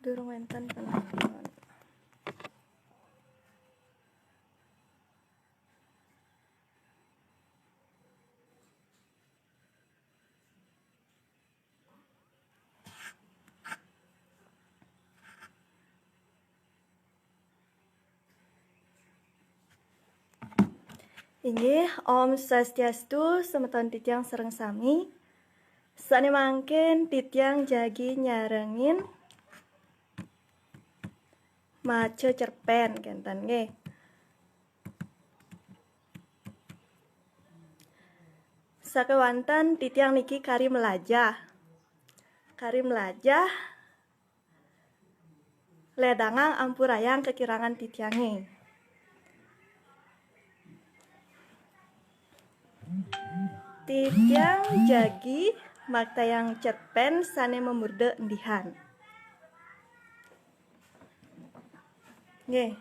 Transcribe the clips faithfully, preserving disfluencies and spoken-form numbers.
Durung wénten penonton. Inggih, Om Swastiastu, semeton titiang sareng sami. Sané mangkin titiang jagi nyarengin maca cerpén kénten nggih. Sakéwanten titiang niki kari mlajah. Kari mlajah, lédangang ampurayang kekirangan titiangé. Titiang jagi maktayang cerpén sané mamurda Endihan. Nggih.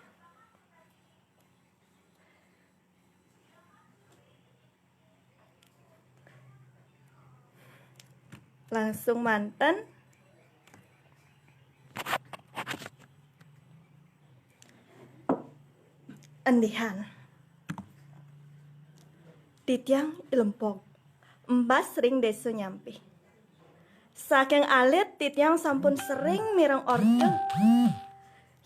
Langsung manten. Endihan. Titiang I Lempog, embas ring Désa Nyampih. Saking alit titiang sampun sering mireng orta.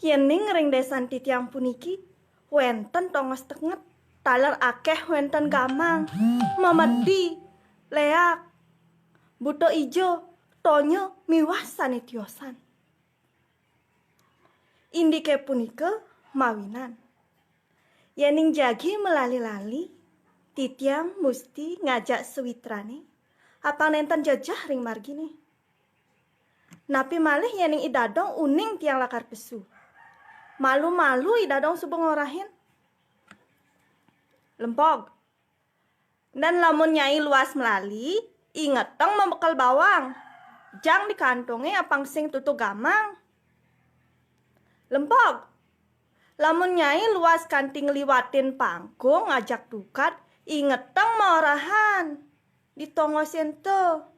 Yéning ring désan titiang puniki wénten tongos tenget, taler akéh wénten gamang, memedi, léak, buta ijo, tonya miwah sané tiosan. Indiké punika mawinan. Yéning jagi malali-lali, titiang musti ngajak sawitrané, apang nénten jejeh ring marginé. Napi malih yéning I Dadong uning tiang lakar pesu? Malu-malu I Dadong suba ngorahin. Lempog. Dan lamun Nyai luas malali, ingetang mabekel bawang. Jang di kantongé apang sing tutug gamang. Lempog. Lamun Nyai luas kanti ngliwatin pangkung ngajak tukad, ingetang maorahan. Di tongosé ento.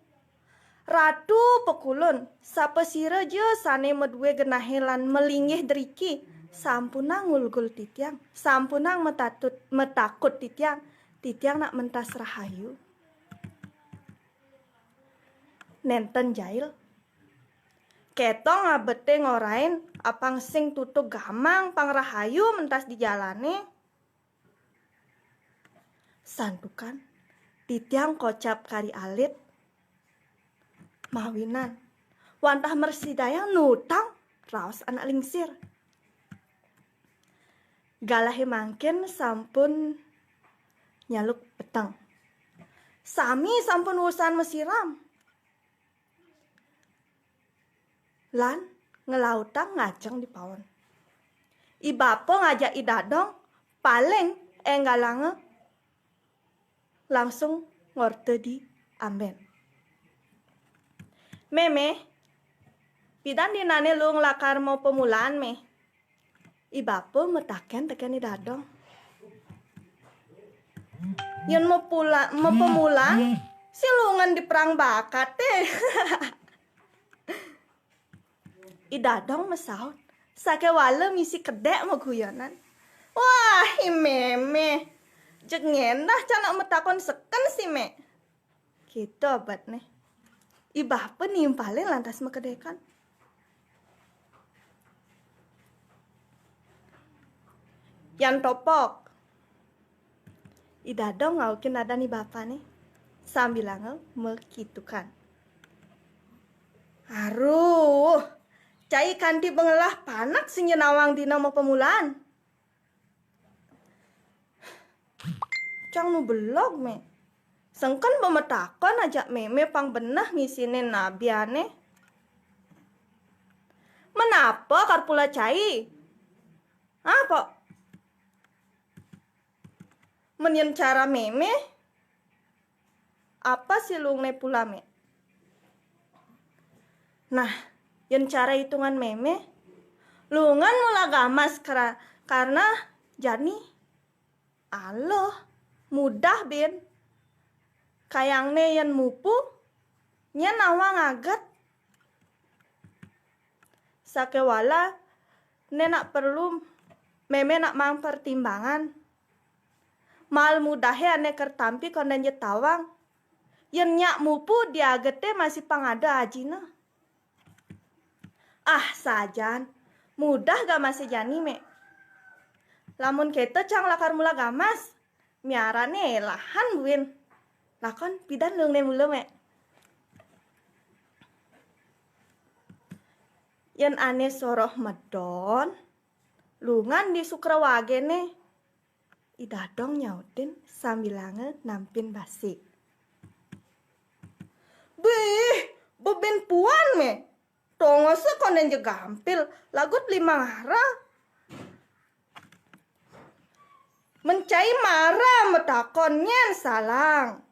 Ratu Pekulun, sapasira ja sané madué genahé lan malinggih driki, sampunang ngulgul titiang, sampunang matatut, matakut titiang, titiang nak mentas rahayu. Nénten jail. Kéto abeté ngorahin apang sing tutug gamang pang rahayu mentas di jalané. Santukan titiang kocap kari alit mawinan wantah mrasidayang nutang raos anak lingsir. Galahé mangkin sampun nyaluk peteng. Sami sampun wusan masiram. Lan nglautang ngajeng di paon. I bapa ngajak I Dadong paling énggalanga langsung ngorta di ambén. "Mé, Mé, pidan dinané luung lakar mapamulaan, Mé?" I bapa mataken tekén I Dadong. "Yén mapula-, mapamulaan, sing lungan di perang bakaté." I Dadong masaut, sakéwala misi kedék maguyonan. "Wah, I Mémé, jeg ngéndah cang nak matakon seken sih, Mé." Kéto abetné. I bapa nimpalin lantas makedékan. "Yan topok." I Dadong ngaukin adan i bapané, sambilanga makitukan. "Aruh, cai kanti ba ngelah panak sing ja nawang dina mapamulaan." "Cang nu belog, Mé. Sengken ba matakon ajak Mémé pang beneh ngisinin nabiané." "Menapa kar pula cai?" "Apa?" "Men yén cara Mémé, apa sih luungné pula, Mé?" "Nah, yén cara itungan Mémé, luungan mula gamas kara-, karna jani aluh, mudah bin. Kayangné yén mupu, nyén nawang aget." Sakéwala né nak perlu mémé nak maang pertimbangan. Maal mudahe ané kar tampi kondén ja tawang. Yén nyak mupu diageté masih pang ada ajina. Ah, sajan. Mudah gamasé jani, Mé. Lamun kéto cang lakar mula gamas. Miarané lahan buin. Lakon pidan luungné mula, Mé. Yén ané soroh medon, lungan di Sukrawagéné. I Dadong nyautin sambilanga nampin basi. Bih, bebin puan, Mé. Tongosé kondén ja gampil, lagut limang ara. Men cai mara matakon nyén salang.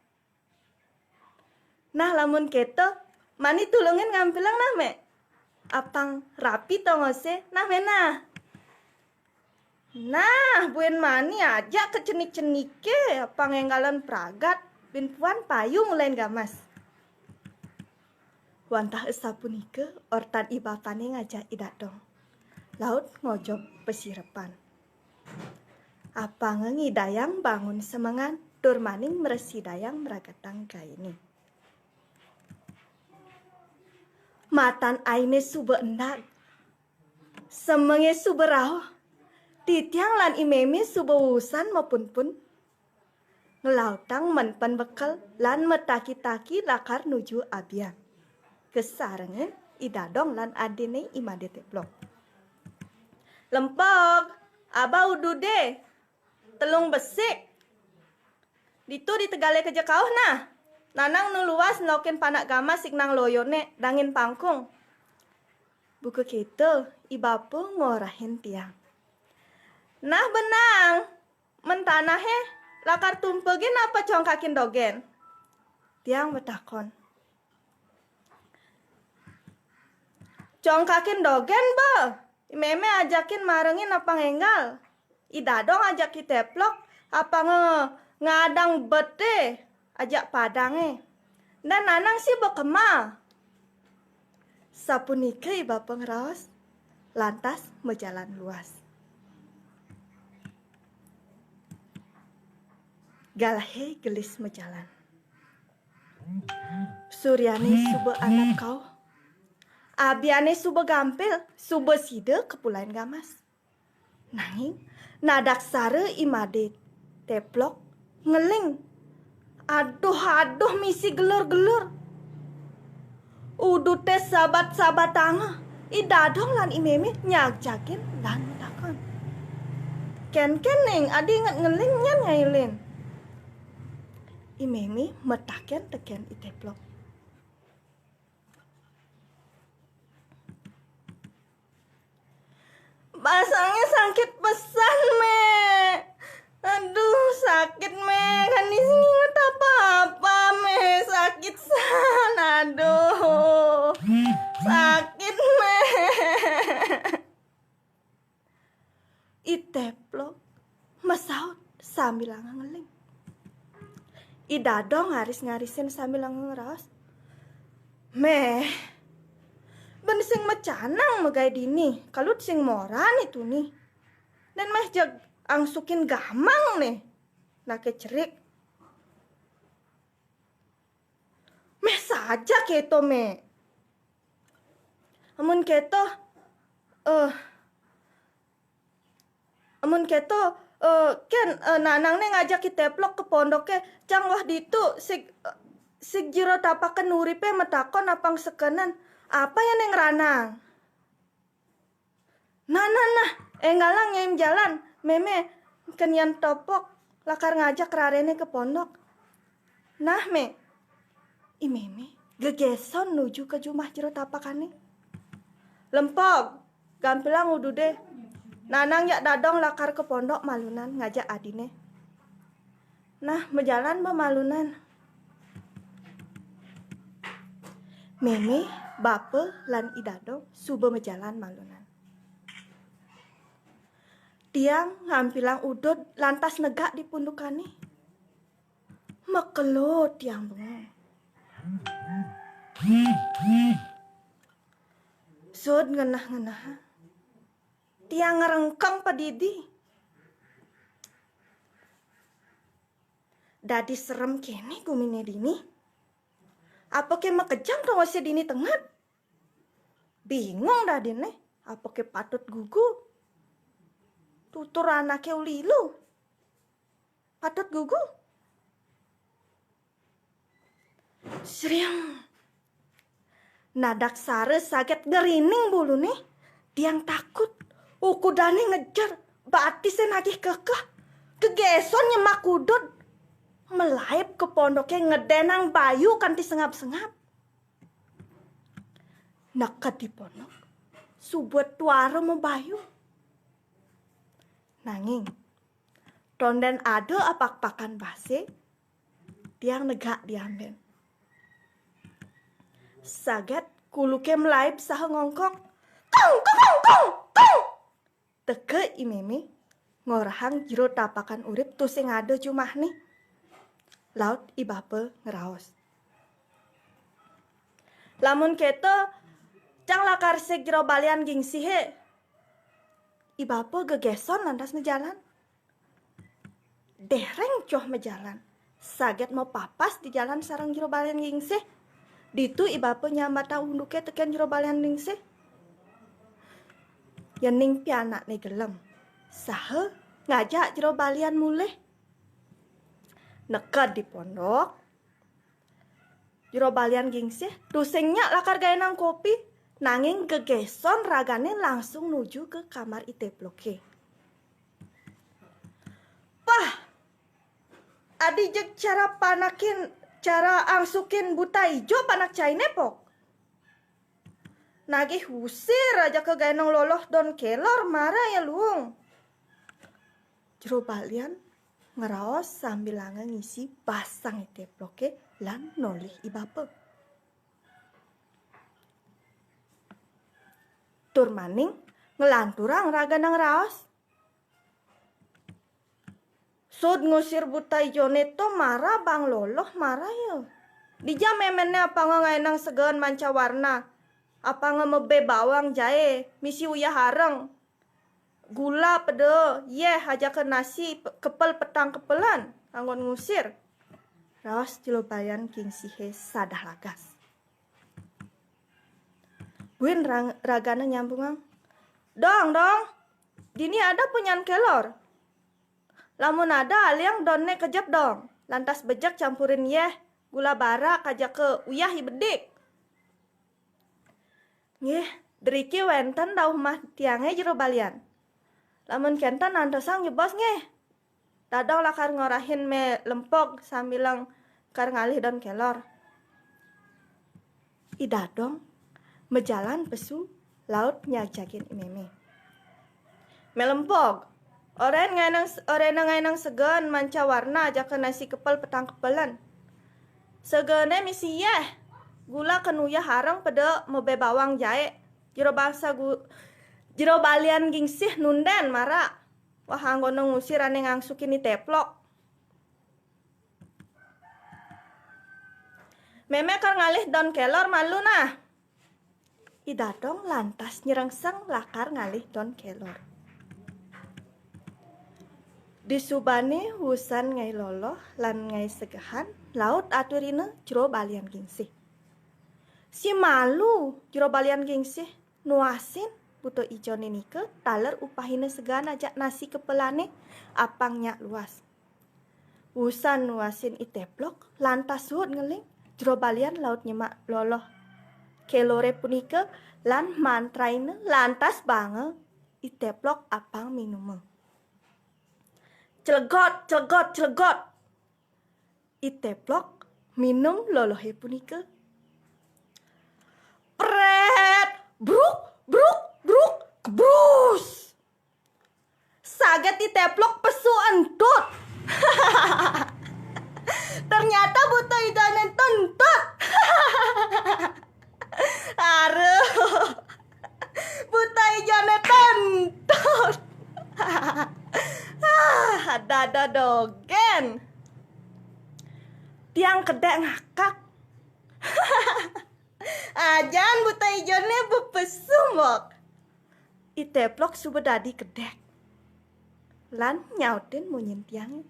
Nah, lamun kéto, mani tulungin ngampilang nah, Mé. Apang rapi tongosé, nah, Mé, nah. Nah, buin mani ajak ka cenik-ceniké, apang énggalan pragat, bin puan payu mulain gamas. Wantah sapunika ortan i bapané ngajak i Dadong. Laut ngojob pasirepan. Apanga ngidayang bangun semengan, tur maning mrasidayang mragatang gainé. Matan ainé suba endag. Semengé suba rauh. Titiang lan i Mémé suba wusan mapunpun. Nglautang menpen bekel lan mataki-taki lakar nuju abian. Kasarengin i Dadong lan adiné i Madé Téplok. Lempog, aba ududé, telung besik. Ditu di tegalé kaja kauh nah. Nanang nu luas nelokin panak gamas sing nang loyoné dangin pangkung. Buka kéto, i bapa ngorahin tiang. Nah benang, men tanahé lakar tumpegin apa congkakin dogén? Tiang matakon. Congkakin dogén, Ba. I Mémé ajakin marengin apang énggal. I Dadong ajak i Téplok, apanga ngadang beté ajak padangé. Dan Nanang sih bakema. Sapunika i bapa ngraos, lantas majalan luas. Galahé gelis majalan. Suryané suba andap kauh. Abiané suba gampil, suba sida kapulain gamas. Nanging nadaksara i Madé Téplok ngeling. Aduh, aduh, misi gelur-gelur. Uduté sabat-sabatanga. I Dadong lan i Mémé nyagjakin lan matakon. Kénkén, Ning, adi inget ngeling nyén ngailin? I Mémé mataken tekén i Téplok. Basangé sakit pesan, Mé. Aduh, sakit, Mé. Kan di sini inget apa-apa, Mé. Sakit san. Aduh. Sakit, Mé. I Téplok masaut sambilanga ngeling. I Dadong ngaris-ngarisin sambilanga ngraos. Méh, ben sing macanang magaé dini, kalut sing moran itu nih. Dan méh jeg angsukin gamang nih. Naké cerik. Méh saja kéto, Mé. Amun kéto, eh, amun kéto, eh, kén, eh, Nanang né ngajak i Téplok ka pondoké, cang wah ditu, sig, eh, sig jero tapakan uripé matakon apang sekenen, apa ya né ngranang? Nah, nah, nah, énggalang Nyai majalan, Mémé kén Yan Topok lakar ngajak raréné ka pondok. Nah, Mé. I Mémé gegéson nuju ka jumah jero tapakané. Lempog, gampilang ududé. Nanang jak Dadong lakar ka pondok malunan ngajak adiné. Nah, majalan ba malunan. Mémé, bapa, lan I Dadong suba majalan malunan. Tiang ngampilang udud lantas negak di pundukané. Makelo tiang bengong. Sud ngenah-ngenah. Tiang ngrengkeng padidi. Dadi serem kéné guminé dini. Apaké makejang tongosé dini tenget? Bingung dadiné, apaké patut gugu? Tutur anaké ulilu. Patut gugu. Sriang. Nadaksara saget ngerining buluné. Tiang takut. Ukudané ngejer. Batisé nagih kekeh. Gegéson nyemak udud. Malaib ka pondoké ngedénang bayu kanti sengap-sengap. Neked di pondok. Suba tuara mabayu. Nanging tondén ada apak-apakan basé, tiang negak di ambén. Saget kuluké malaib saha ngongkong, "Kong, kong, kong, kong, kong!" Teka I Mémé ngorahang jero tapakan urip tusing ada jumahné. Laut I Bapa ngraos. Lamun kéto, cang lakar sik jero balian gingsihé. I Bapa gegéson lantas majalan. Déréng coh majalan. Saget mapapas di jalan sareng jero balian gingsih. Ditu I Bapa nyambatang unduké tekén jero balian gingsih. Yéning pianakné gelem, saha ngajak jero balian mulih. Neked di pondok, jero balian gingsih tusing nyak lakar gaénang kopi, nanging gegéson ragané langsung nuju ka kamar I Téploké. "Pah, adi jeg cara panakin, cara angsukin buta ijo panak cainé, Pok. Nagih usir ajaka gaénang loloh don kélor mara ya luung." Jero balian ngraos sambilanga ngisi basang I Téploké lan nolih I Bapa. Tur maning nglanturang ragana ngraos. "Sud ngusir buta ijoné to mara bang loloh mara ya. Dija méménné apanga ngaénang segehan manca warna, apanga mebé bawang jaé, misi uyah areng, gula peda, yéh ajaka nasi pe-, kepel petang kepelan, anggon ngusir," raos jero balian gingsihé sadah lagas. Buin rang-, ragana nyambungang, "Dong, Dong, dini ada punyan kélor? Lamun ada, aliang donné kejep, Dong. Lantas bejek campurin yéh, gula bara, ajaka uyah I Bedik." "Nggih, driki wénten dauh umah tiangé jero balian. Lamun kénten antosang jebos nggih. Dadong lakar ngorahin Mé Lempog sambileng kar ngalih don kélor." I Dadong majalan pesu laut nyajagin I Mémé. "Mé Lempog, orén ngaénang, oréna ngaénang segehan manca warna ajaka nasi kepel petang kepelan. Segehané misi yéh, gula kén uyah areng peda mebé bawang jaé. Jero bangsa gu-, jero balian gingsih nundén mara. Wah, anggona ngusir ané ngangsukin I Téplok. Mémé kar ngalih don kélor malu nah." I Dadong lantas nyerengseng lakar ngalih don kélor. Disubané wusan ngaé loloh lan ngaé segehan, laut aturina jero balian gingsih. Si malu jero balian gingsih nuasin buta ijoné nika taler upahina segehan ajak nasi kepelané apang nyak luas. Wusan nuasin I Téplok, lantas suud ngeling, jero balian laut nyemak loloh kéloré punika lan mantraina lantas baanga I Téplok apang minuma. Clegot, clegot, clegot. I Téplok minum lolohé punika. Prét, bruk, bruk, bruk, kebrus. Saget I Téplok pesu entut. Ternyata buta ijoné to entut. Aduh. Buta ijoné to entut. Ah, ada-ada dogén. Tiang kedék ngakak. Ajan buta ijoné bepesu, Mbok. I Teplok suba dadi kedék. Lan nyautin munyin tiangé.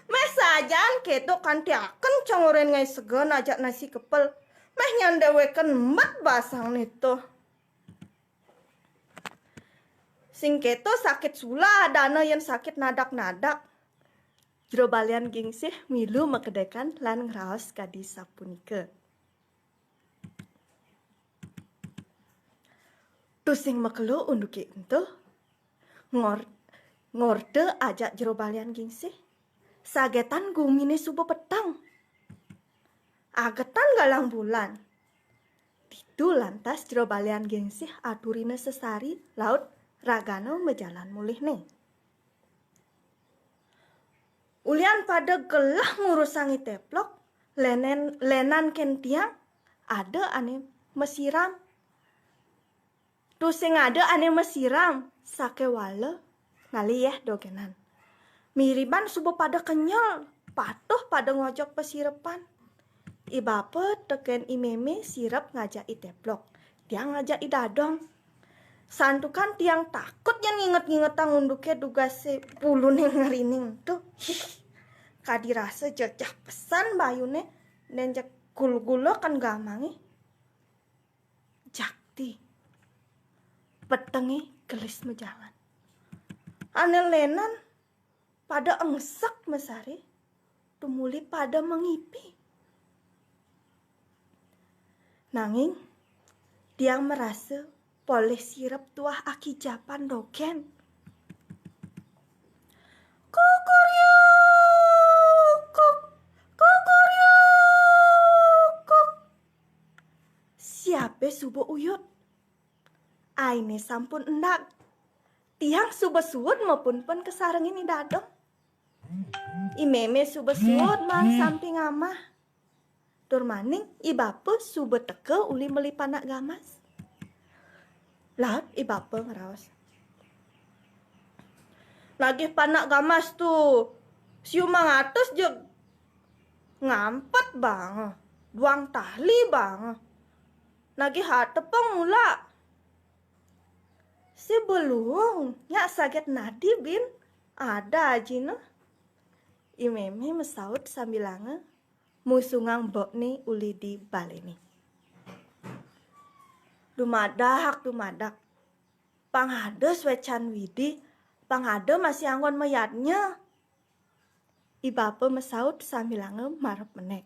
Méh sajan kéto kanti aken cang orahang ngaé sega ajak nasi kepel. Méh nyang déwékén embet basangné to. Sing kéto sakit sulah adané yén sakit nadak-nadak. Jero Balian Gingsih milu makedékan lan ngraos kadi sapunika. Tusing makelo unduké ento, ngor-, ngorta ajak Jero Balian Gingsih. Sagétan guminé suba peteng. Agetan galang bulan. Ditu lantas Jero Balian Gingsih aturina sesari laut ragana majalan mulihné. Ulian pada gelah ngurusang I Teplok, lénan, lénan kén tiang, ada ané masiram. Tusing ada ané masiram, sakéwala ngalih yéh dogénan. Miriban suba pada kenyel, patuh pada ngojog pasirepan. I bapa tekén I Mémé sirep ngajak I Teplok, tiang ngajak I Dadong. Santukan tiang takut yén nginget-ngingetang unduké dugasé buluné ngerining. Tuh, hih, kadi rasa jejeh pesan bayuné, nén jeg gul-gula kan gamangé. Jakti. Petengé gelis majalan. Ané lénan pada engsek masari, tumuli pada mangipi. Nanging tiang marasa polih sirep tuah akijapan dogén. Kukuryukuk, kukuryukuk. Siapé suba uyut? Ainé sampun endag. Tiang suba suud mapunpen kasarengin I Dadong. I Mémé suba suud maan sampi ngamah. Tur maning I Bapa suba teka uli meli panak gamas. Laut I Bapa ngraos, "Nagih panak gamas tu siu mangatus jeg ngampet bang, duang tahli bang. Nagih atepeng mula." "Sih beluung, nyak saget nadi bin, ada ajina." I Mémé masaut sambilanga musungang mbokné uli di baléné. Dumadak, dumadak. Pang ada swécan Widi, pang ada masih anggon mayadnya. I Bapa masaut sambilanga marep menék.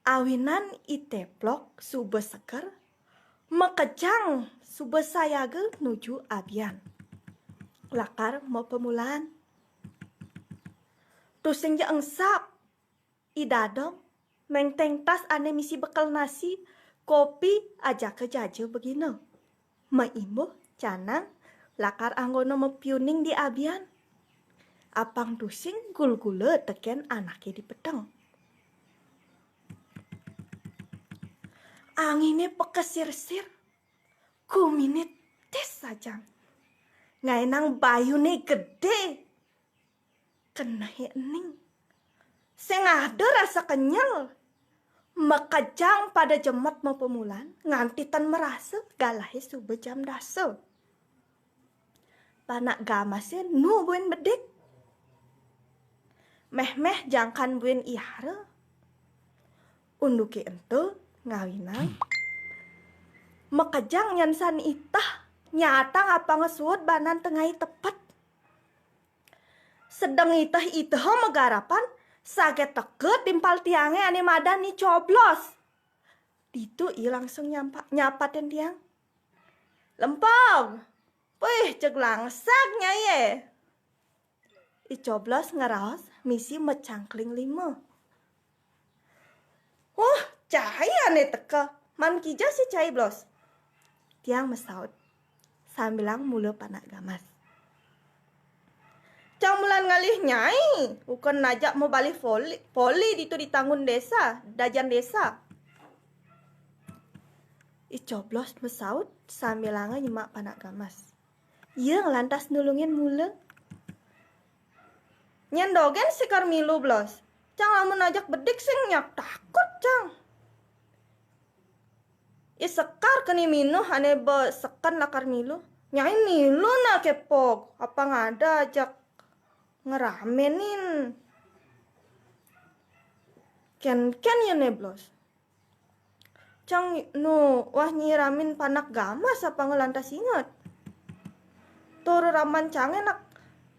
Awinan I Teplok suba seger, makejang suba sayaga nuju abian. Lakar mapamulaan. Tusing ja engsap, I Dadong, méngténg tas ané misi bekel nasi, kopi, ajaka jaja begina. Maimbuh canang lakar anggona mapiuning di abian. Apang tusing gul-gula tekén anaké di peteng. Anginé pakesir-sir, guminé tis sajan. Ngaénang bayuné gedé. Kenehé ening. Sing ada rasa kenyel. Makejang pada jemet mapamulaan, nganti tan marasa galahé suba jam dasa. Panak gamasé nu buin bedik. Méh-méh jangkan buin iara. Unduké ento ngawinang. Makejang nyansan itah, nyatang apanga suud banan tengai tepet. Sedeng itah-itah magarapan, saget teka timpal tiangé ané madan I Coblos. Ditu ia langsung nyampa-, nyapatin tiang. "Lempog, puih jeg langsag nyaié." I Coblos ngraos misi macangkling lima. "Huh, cai ané teka. Man kija si cai, Blos?" Tiang masaut sambilang mula panak gamas. "Cang mulan ngalih nyai, ukan najak mabalih poli, poli ditu di tanggun desa, dajan desa." I Coblos masaut sambilanga nyemak panak gamas. Ia nglantas nulungin mula. "Nyén dogén si kar milu, Blos. Cang lamun ajak bedik sing nyak takut, cang." I Sekar keni minuh ane ba seken lakar milu. Nyai milu na kepog, apang ada ajak ngeramenin. Kenken ya ne Blos. Cang nu wah nyiramin panak gamas apang lantas inget. Tur raman cange nak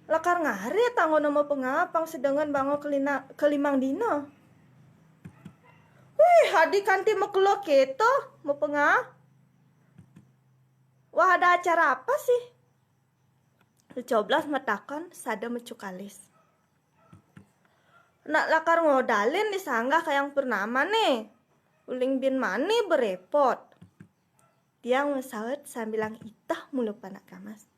lakar ngarit anggona mapengapang sedengan bango kelina-, kelimang dina. Wih, adi kanti makelo keto, mapengap. Wah, ada acara apa sih? I Coblos matakon sada macuk alis. Nak lakar ngodalin di sanggah Kayang Purnama ne. Uling bin mani berepot. Tiang masaut sambilang iteh mula panak gamas.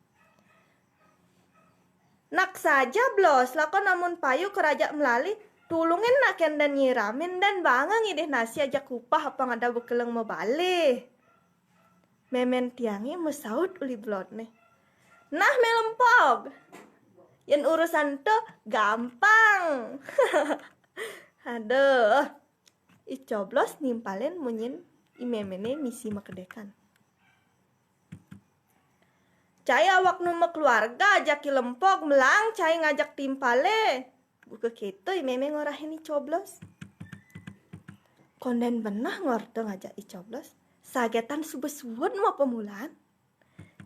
Nak saja Blos, lakon amun payu keraja melali, tulungin nak ken dan nyiramin dan banga ngidih nasi ajak kupah apang ada bekeleng mabalih. Memen tiange masaut uli Blosne. Nah, Melempog. Yen urusan to gampang. Aduh. I Coblos nimpalin munyin i memene misi makedekan. Cai awaknu makeluarga ajak i Lempog melang cai ngajak timpale. Buka keto i meme ngorahin i Coblos. Konden beneh ngorta ngajak i Coblos. Sagetan suba suud mapamulaan.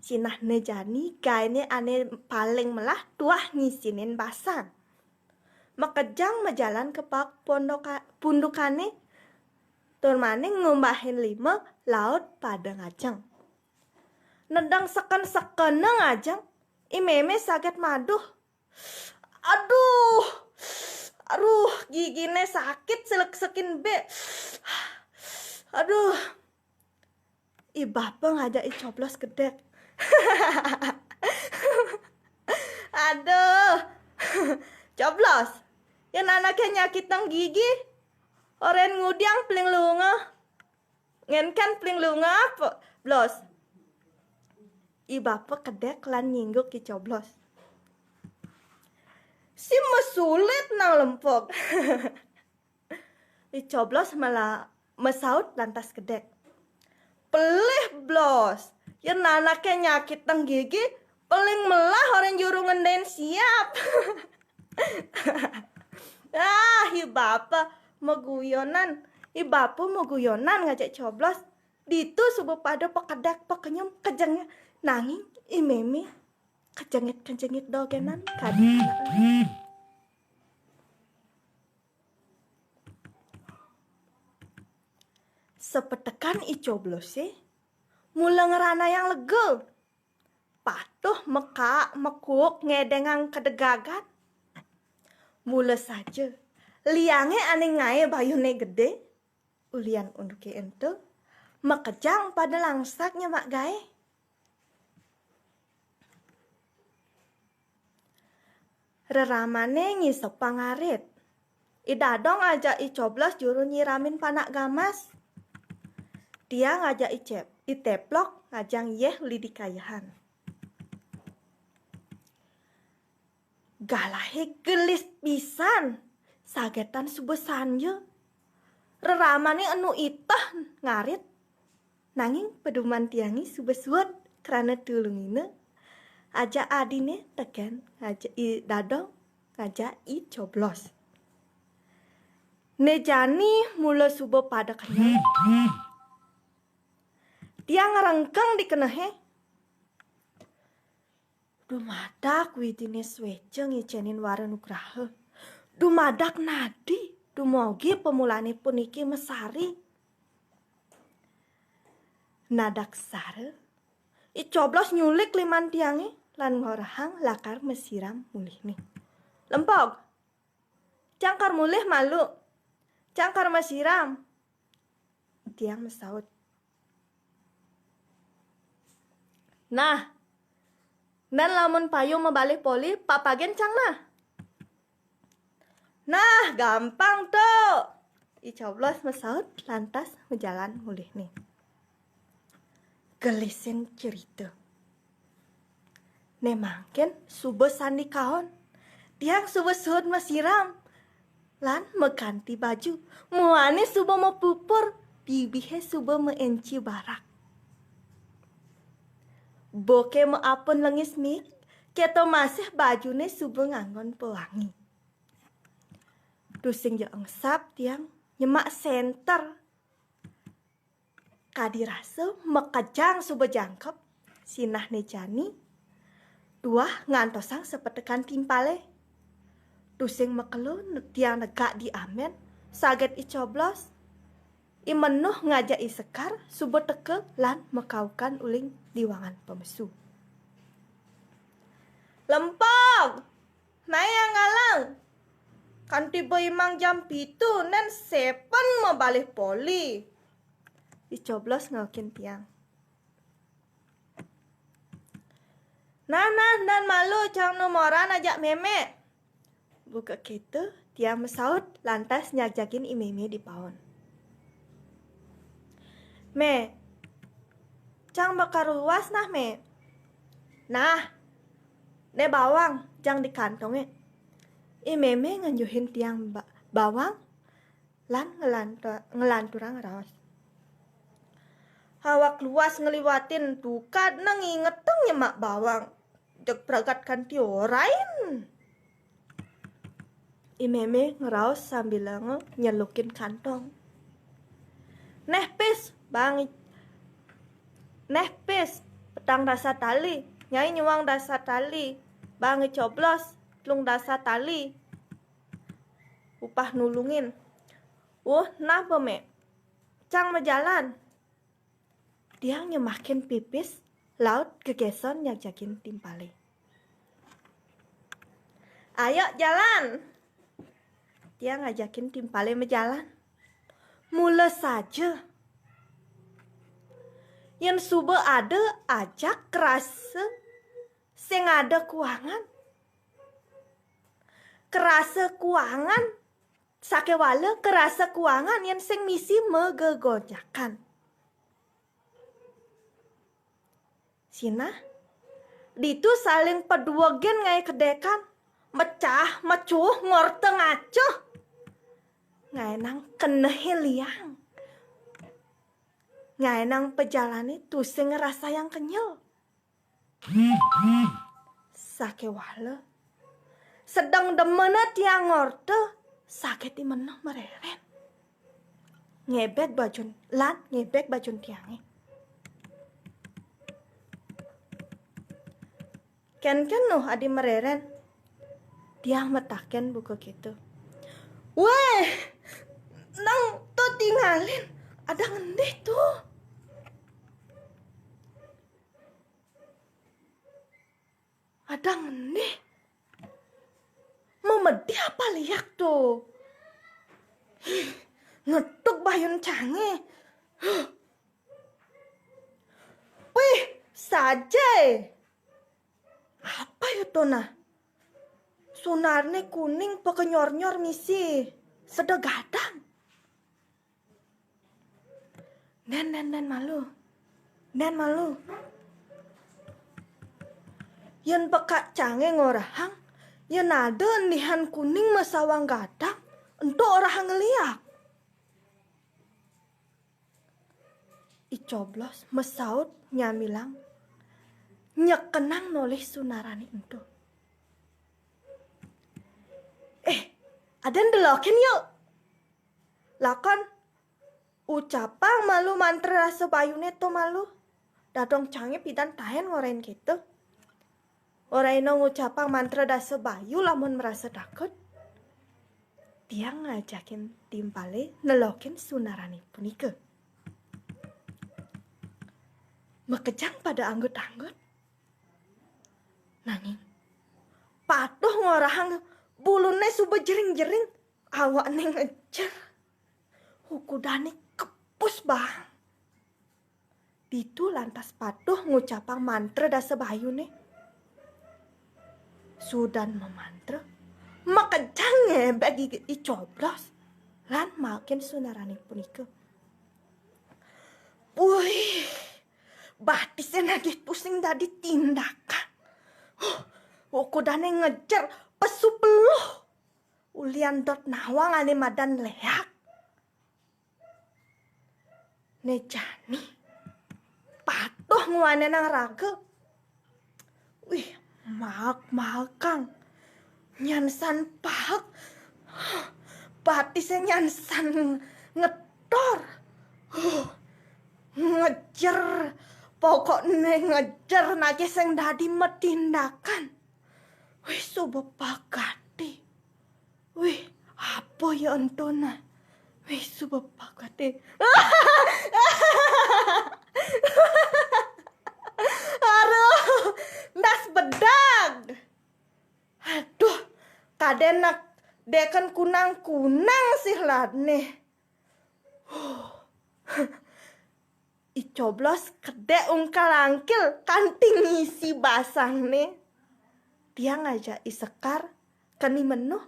Sinah ne jani gaene ane paling melah tuah ngisinin basang. Makejang majalan ke paek pondoka-, pundukane, tur mane ngumbahin lima laut pada ngajeng. Nedeng seken-sekena ngajeng, i meme saget maduh. Aduh, aduh, gigine sakit selek-sekin be. Aduh, i bapa ngajak i Coblos kedek. Aduh, Coblos, yen anake nyakitang gigi, oren ngudiang pling lunga. Ngenken pling lunga apa, Blos? I bapa kedek lan nyingguk i Coblos. Si mesulit nang Lempog. I Coblos mela-, mesaut lantas kedek. Pelih Blos, yen anake nyakitang gigi, paling melah oren juru ngenden siap. Ah, i bapa maguyonan. I bapa maguyonan ngajak Coblos. Ditu suba pada pakedek pakenyem kejengit. Nanging i meme kejengit-kejengit dogenan kadi. Sapetekan i Coblose mula ngranayang lega. Patuh mekaak mekuuk ngedengang kadegagan. Mula saja, liange ane ngae bayune gede, ulian unduke ento, makejang pada langsak nyemak gae. Reramane ngisepang arit. I Dadong ajak I Coblos juru nyiramin panak gamas. Tiang ajak I Cep-, I Teplok ngajang yeh uli di kayehan. Galahe gelis pisan, sagetan suba sanja. Reramane enu iteh ngarit. Nanging paduman tiange suba suud krana tulungina. Ajak adine teken ngajak I Dadong, ngajak I Coblos. Ne jani mula suba pada kenyel. Tiang ngrengkeng di kenehe. Dumadak Widine Sweja ngicenin wara nugraha. Dumadak nadi dumugi pamulane puniki masari. Nadaksara, I Coblos nyulik liman tiange lan ngorahang lakar masiram mulihne. Lempog, cang kar mulih malu, cang kar masiram. Tiang masaut. Nah, nan lamun payu mabalih poli, papagen cang nah. Nah, gampang to. I Coblos masaut lantas majalan mulihne. Gelisin cerita. Ne mangkin suba sandi kaon. Tiang suba suud masiram lan maganti baju. Muane suba mapupur. Bibihé suba maenci barak. Boké maapun lengis mik, kéto masih bajuné suba nganggon pewangi. Tusing ja engsap tiang nyemak sénter. Kadi rasa makejang suba jangkep, sinahné jani, tuah ngantosang sapetekan timpalé. Tusing makelo ne-, tiang negak di amén, saget I Coblos. I Menuh ngajak I Sekar suba teka lan makaukan uling di wangan pamesu. "Lempog! Mai anggalang! Kanti ba imang jam pitu, nén sepen mabalih poli." I Coblos ngaukin tiang. "Nah, nah, nén malu, cang nu moran ajak mémé." Buka kéto, tiang masaut, lantas nyajagin I Mémé di paon. "Mé, cang ba karuas nah, Mé." "Nah, né bawang, cang di kantongé." I Mémé ngenjuhin tiang ba-, bawang, lan ngelantu-, ngelanturang raos. "Awak luas ngeliwatin tukad nang ingeteng nyemak bawang. Jeg pragat kanti orain." I Mémé ngeraos sambilanga nyelukin kantong. "Néh pis, bang i-, néh pis, petang dasa tali, nyai nyuang dasa tali, bang I Coblos, telung dasa tali." Upah nulungin. "Uh, napa, Mé? Cang majalan." Tiang nyemakin pipis, laut gegéson nyajagin timpalé. "Ayo jalan." Tiang ngajakin timpalé majalan. Mula saja. Yén suba ada ajak karasa sing ada kuangan. Karasa kuangan, sakéwala karasa kuangan yén sing misi magegonjakan. Sinah, ditu saling paduegin ngaé kedékan, mecah, mecuh, ngorta ngacuh. Ngaénang kenehé liang. Ngaénang pajalané tusing ngrasayang kenyel. Sakéwala. Sedeng demena tiang ngorta, saget I Menuh marérén. Ngébék bajun, lan ngébék bajun tiangé. "Kénkén Nuh adi marérén?" Tiang mataken buka kéto. "Wéh, nang to tingalin, ada ngendih to." "Ada ngendih? Mamedih apa liak to?" Ngetug bayun cangé. "Wih, saja. Apa ya to nah? Sunarné kuning pakanyor-nyor misi. Seda gadang." "Nén, nén, nén malu. Nén malu. Yén pekak cangé ngorahang, yén ada endihan kuning masawang gadang, ento orahang liak." I Coblos masaut nyamilang, nyekenang nolih sunarané ento. "Eh, aden delokin yuk. Lakon ucapang malu mantra rasa bayuné to malu. Dadong cangé pidan taén ngorain kéto." Oraina ngucapang mantra dasa bayu lamun marasa takut. Tiang ngajakin timpalé nelokin sunarané punika. Makejang pada anggut-anggut. Nanging patuh ngorahang buluné suba jering-jering, awakné ngejer. Ukudané kepus baang. Ditu lantas patuh ngucapang mantra dasa bayuné. Sudan mamantra, makejang ngébék I, I Coblos lan malkin sunarané punika. Puih, batisé nagih tusing dadi tindakan. Huh, ukudané ngejer pesu peluh. Ulian dot nawang ané madan léak. Jani patuh nguanenang raga. Wih, maek-maekang. Nyansan paek. Batise nyansan ngetor. Huh, ngejer. Pokokne ngejer nake sing dadi matindakan. Wih, suba pagati. Wih, apa ya entona? Wih, suba pagati. Aduh, ndas bedag. Aduh, kadenak deken kunang-kunang sih ladne. Huh. Icoblos kedek ungkal angkil kanti ngisi basangne. Tiang ngajak isekar keni menuh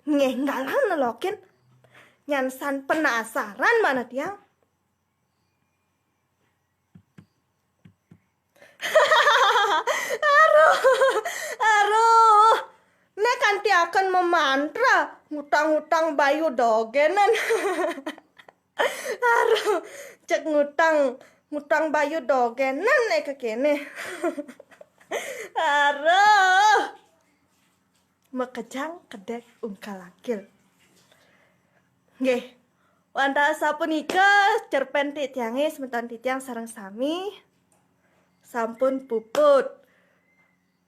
ngenggalang nelokin. Nyansan penasaran mana tiang. Aduh, aduh. Nek kanti akan memantra ngutang-ngutang bayu dogenan. Aduh, cek ngutang, ngutang bayu dogenan nek kekene. Aduh. Makejang kedek ungkal angkil. Nggih. Wantah sapunika cerpen titiange semeton titiang sareng sami sampun puput.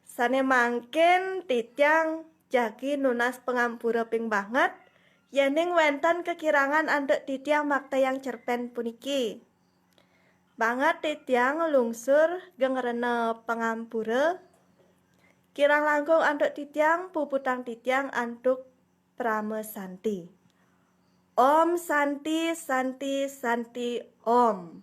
Sane mangkin titiang jagi nunas pangampura ping banget, yening wenten kakirangan antuk titiang maktayang cerpen puniki. Banget titiang lungsur gengrena pangampura. Kirang langkung antuk titiang puputang titiang antuk Parama Santi. Om Santi, Santi, Santi, Om.